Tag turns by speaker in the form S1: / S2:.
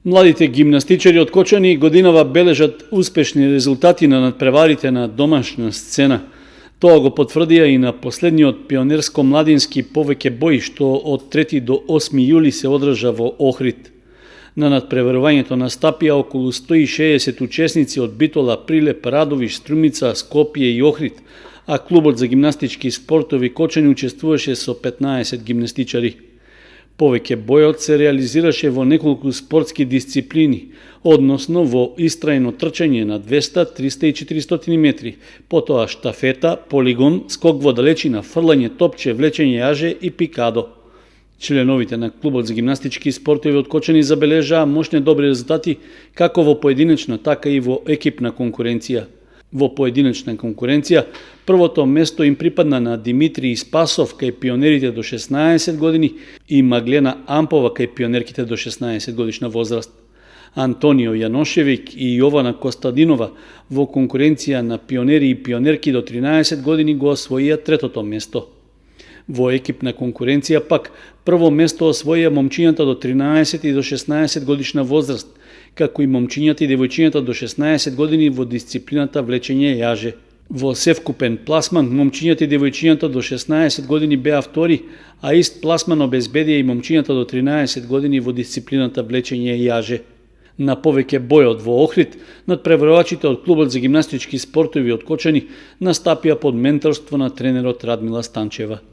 S1: Младите гимнастичари од Кочани годинава бележат успешни резултати на надпреварите на домашна сцена. Тоа го потврдија и на последниот пионерско-младински повеќе бој што од 3 до 8 јули се одржа во Охрид. На надпреварувањето настапија околу 160 учесници од Битола, Прилеп, Радовиш, Струмица, Скопје и Охрид, а клубот за гимнастички спортови Кочани учествуваше со 15 гимнастичари. Повеќе бојот се реализираше во неколку спортски дисциплини, односно во истрајно трчање на 200, 300 и 400 метри, потоа штафета, полигон, скок во далечина, фрлање топче, влечење јаже и пикадо. Членовите на клубот за гимнастички спортови од Кочани забележаа мощни добри резултати како во поединечна, така и во екипна конкуренција. Во поединечна конкуренција, првото место им припадна на Димитрий Спасов кај пионерите до 16 години и Маглена Ампова кај пионерките до 16 годишна возраст. Антонио Јаношевик и Јована Костадинова во конкуренција на пионери и пионерки до 13 години го освоија третото место. Во екипна конкуренција пак прво место освоија момчињата до 13 и до 16 годишна возраст, како и момчињата и девојчињата до 16 години во дисциплината влечење јаже. Во севкупен пласман, момчињата и девојчињата до 16 години беа втори, а ист пласман обезбедија и момчињата до 13 години во дисциплината влечење јаже. На повеќе бојот во Охрид, надпреварувачите од клубот за гимнастички спортови од Кочани настапија под менторство на тренерот Радмила Станчева.